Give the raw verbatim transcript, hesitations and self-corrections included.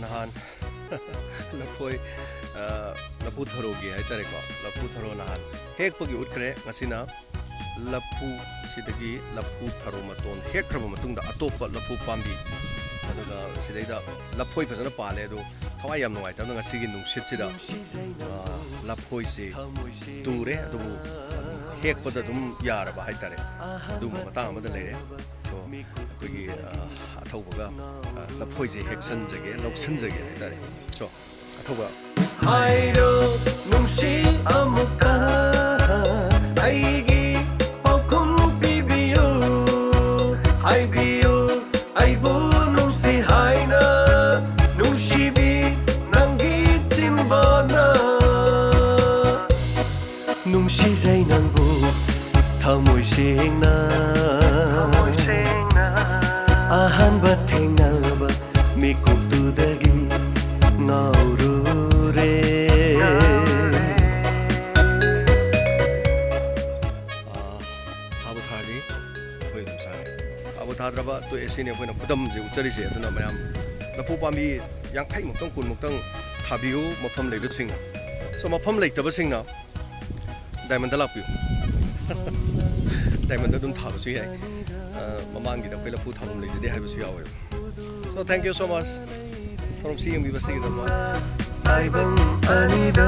ꯅꯍꯥꯟ ꯂꯐꯣꯏ, ꯑ, ꯂꯐꯨ ꯊꯔꯣꯒꯤ ꯍꯥꯏꯇꯥꯔꯦꯀꯣ, ꯂꯐꯨ ꯊꯔꯣ ꯅꯍꯥꯟ ꯍꯦꯛꯄꯒꯤ ꯎꯠꯈ꯭ꯔꯦ꯫ ꯉꯁꯤꯅ ꯂꯐꯨ, ꯁꯤꯗꯒꯤ ꯂꯐꯨ ꯊꯔꯣ ꯃꯇꯣꯟ ꯍꯦꯛꯈ꯭ꯔꯕ ꯃꯇꯨꯡꯗ ꯑꯇꯣꯞꯄ ꯂꯐꯨ ꯄꯥꯝꯕꯤ, ꯑꯗꯨꯒ ꯁꯤꯗꯩꯗ ꯂꯐꯣꯏ ꯐꯖꯅ ꯄꯥꯜꯂꯦ꯫ ꯑꯗꯣ ꯊꯋꯥꯏ ꯌꯥꯝ ꯅꯨꯡꯉꯥꯏꯇꯕꯅ ꯉꯁꯤꯒꯤ ꯅꯨꯡꯁꯤꯠꯁꯤꯗ, ꯑ, ꯂꯐꯣꯏꯁꯤ ꯇꯨꯔꯦ꯫ ꯑꯗꯨꯕꯨ ꯍꯦꯛꯄꯗ ꯑꯗꯨꯝ ꯌꯥꯔꯕ ꯍꯥꯏꯇꯥꯔꯦ꯫ ꯑꯗꯨꯒꯨꯝꯕ ꯃꯇꯥꯡ ꯑꯃꯗ ꯂꯩꯔꯦ꯫ ꯑꯗꯣ ꯑꯩꯈꯣꯏꯒꯤ, ꯑ, ꯑꯊꯧꯕꯒ, ꯑ, ꯂꯐꯣꯏꯁꯦ ꯍꯦꯛꯁꯟꯖꯒꯦ, ꯂꯧꯁꯟꯖꯒꯦ ꯍꯥꯏꯇꯥꯔꯦ꯫ ꯁꯣ, ꯑꯊꯧꯕ꯫ ꯍꯥꯏꯔꯣ ꯅꯨꯡꯁꯤ ꯑꯃꯨꯛꯀ, ꯑꯩꯒꯤ ꯄꯥꯎꯈꯨꯝ ꯄꯤꯕꯤꯌꯨ꯫ ꯍꯥꯏꯕꯤꯌꯨ ꯑꯩꯕꯨ ꯅꯨꯡꯁꯤ ꯍꯥꯏꯅ, ꯅꯨꯡꯁꯤꯕꯤ ꯅꯪꯒꯤ ꯆꯤꯝꯕꯥꯅ꯫ ꯅꯨꯡꯁꯤꯖꯩ ꯅꯪꯕꯨ ꯊꯃꯣꯏ ꯁꯦꯡꯅ꯫ ꯑꯍꯥꯟꯕ ꯊꯦꯡꯅꯕ ꯃꯤꯀꯨꯞꯇꯨꯗꯒꯤ ꯉꯥꯎꯔꯨꯔꯦ꯫ ꯑꯥ, ꯊꯥꯕꯨ ꯊꯥꯔꯗꯤ ꯑꯩꯈꯣꯏ ꯑꯗꯨꯝ ꯆꯥꯔꯦ꯫ ꯊꯥꯕꯨ ꯊꯥꯗ꯭ꯔꯕ ꯇꯣꯛꯑꯦ꯫ ꯁꯤꯅꯤ ꯑꯩꯈꯣꯏꯅ ꯈꯨꯗꯝꯁꯦ ꯎꯠꯆꯔꯤꯁꯦ꯫ ꯑꯗꯨꯅ ꯃꯌꯥꯝ ꯂꯐꯨ ꯄꯥꯝꯕꯤ ꯌꯥꯡꯈꯩ ꯃꯨꯛꯇꯪ, ꯀꯨꯟ ꯃꯨꯛꯇꯪ ꯊꯥꯕꯤꯌꯨ ꯃꯐꯝ ꯂꯩꯕꯁꯤꯡꯅ꯫ ꯁꯣ, ꯃꯐꯝ ꯂꯩꯇꯕꯁꯤꯡꯅ ꯗꯥꯏꯃꯟꯗ ꯂꯥꯛꯄꯤꯌꯨ꯫ ꯗꯥꯏꯃꯟꯗ ꯑꯗꯨꯝ ꯊꯥꯕꯁꯨ ꯌꯥꯏ꯫ ꯑ, ꯃꯃꯥꯡꯒꯤꯗ ꯑꯩꯈꯣꯏ ꯂꯐꯨ ꯊꯥꯐꯝ ꯂꯩꯖꯗꯦ ꯍꯥꯏꯕꯁꯨ ꯌꯥꯎꯋꯦꯕ꯫ So, thank you so much. ꯊꯧꯔꯝꯁꯤ ꯌꯦꯡꯕꯤꯕꯁꯤꯒꯤꯗꯃꯛ꯫ ꯇꯥꯏꯕꯪ ꯑꯅꯤꯗ